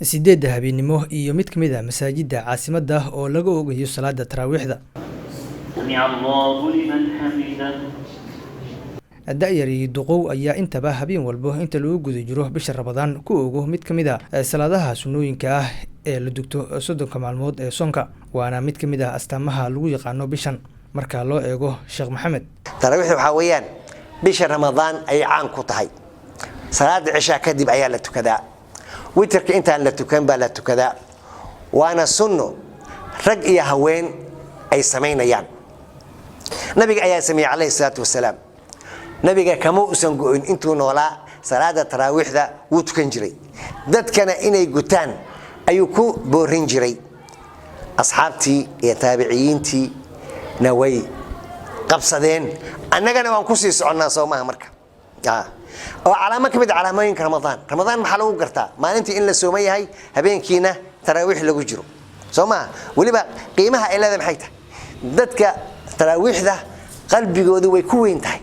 8da habeennimo iyo mid ka mid ah masaajidda caasimadda oo laga oogayo salaada taraawiixda. سمع الله لمن حمده. Da-yar iyo duqow ayaa intaba habeen walbo inta lagu guda jiro bisha Ramadaan ku ogo mid ka mid ah salaadaha sunnooyinka ah ee la dugto 30ka maalmood ee soonka, waana mid ka mid ah astaamaha lagu yaqaano bishan marka loo eego Sheekh Maxamed. Taraawiixda waxaa weeyaan bisha Ramadaan ayay caan ku tahay. Salaada cishaa kadib ayaa la tukadaa, witirka intaan la tukan baa la tukadaa, waana sunno rag iyo haween ay samaynayaan. Nabiga ayaa sameeyey calayhi salaatu wasalaam. Nabiga kama usan go-in intuu noolaa, salaada taraawiixda wuu tukan jiray, dadkana inay gutaan ayuu ku boorin jiray. Asxaabtii iyo taabiciyiintii na way qabsadeen, annagana waan kusii soconnaa, soo maha? Marka oo calaamo ka mid a calaamooyinka Ramadaan. Ramadaan maxaa lagu gartaa? Maalintii in la sooman yahay, habeenkiina taraawiix lagu jiro, soo maha? Weliba qiimaha ay leedahay maxay tahay? Dadka taraawiixda qalbigoodu way ku weyn tahay.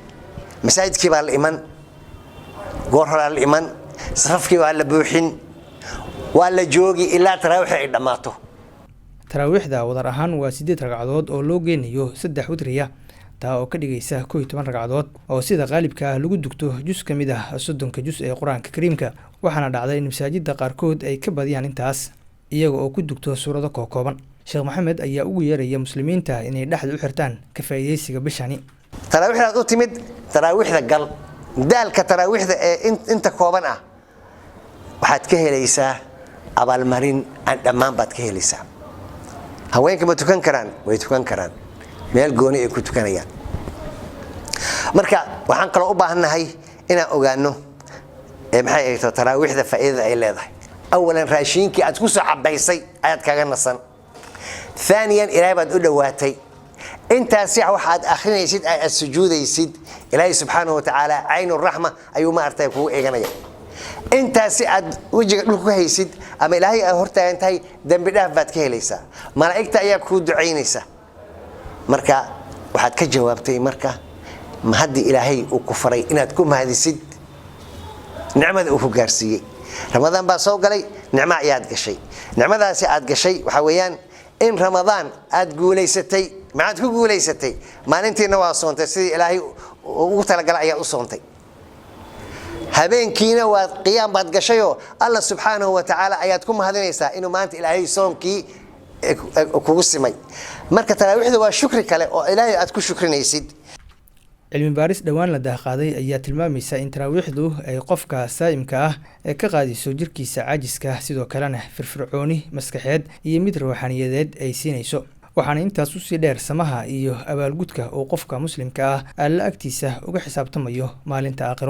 Masaajidkii baa la iman, goor horaa la iman, safafkii waa la buuxin, waa la joogi ilaa taraawiixda ay dhammaato. Taraawiixda wadar ahaan waa 8 ragcadood oo loo geynayo 3 witriya, taa oo ka dhigaysa 11 ragcadood oo sida qaalibka ah lagu dugto jus ka mid ah 30ka jus ee Qur-aanka Kariimka. Waxaana dhacday in masaajidda qaarkood ay ka badiyaan intaas, iyaga oo ku dugto suurado kookooban. Sheekh Maxamed ayaa ugu yeeraya muslimiinta inay dhexda u xirtaan ka faa'iidaysiga bishani. Taraawiixdaad u timid, taraawiixda gal. Daalka taraawiixda ee inta kooban ah waxaad ka helaysaa abaalmarin aan dhammaan baad ka helaysaa. Haweenka ma tukan karaan? Way tukan karaan, meel gooni ay ku tukanayaan. Marka waxaan kaloo u baahannahay inaan ogaano maxay ahayto taraawiixda faa'iidada ay leedahay. Awalan, raashiinkii aad ku soo cabaysay ayaad kaga nasan. Aaniyan, Ilaahay baad u dhowaatay. Intaasi waxaad akhrinaysid, aad sujuudaysid, Ilaahay subxaanahu wa tacaala caynuraxma ayuu maaragtay kugu eeganaya. Intaasi aad wejiga dhulka ku haysid ama Ilaahay aad hortaagan tahay, dembi dhaaf baad ka helaysaa, malaa'igta ayaa kuu ducaynaysa. Marka waxaad ka jawaabtay marka mahaddii Ilaahay uu ku faray inaad ku mahadisid nicmada uu ku gaarsiiyey. Ramadaan baa soo galay, nicmo ayaad gashay. Nicmadaasi aad gashay waxaa weeyaan in Ramadaan aad guulaysatay. Maxaad ku guulaysatay? Maalintiina waa soontay, sidii Ilaahay ugu talagalay ayaad u soontay. Habeenkiina waa qiyaam baad gashayoo Alla subxaanahu wa tacaala ayaad ku mahadinaysaa inuu maanta Ilaahay soonkii kugu simay. Marka taraawiixda waa shukri kale oo Ilaahay aad ku shukrinaysid. Cilmi baaris dhowaan la daahqaaday ayaa tilmaamaysa in taraawiixdu ay qofka saa'imka ah ee ka qaadiso jirkiisa caajiska, sidoo kalena firfircooni maskaxeed iyo mid ruuxaniyadeed ay siinayso. Waxaana intaas usii dheer samaha iyo abaalgudka uu qofka muslimka ah Alla agtiisa uga xisaabtamayo maalinta aakhiro.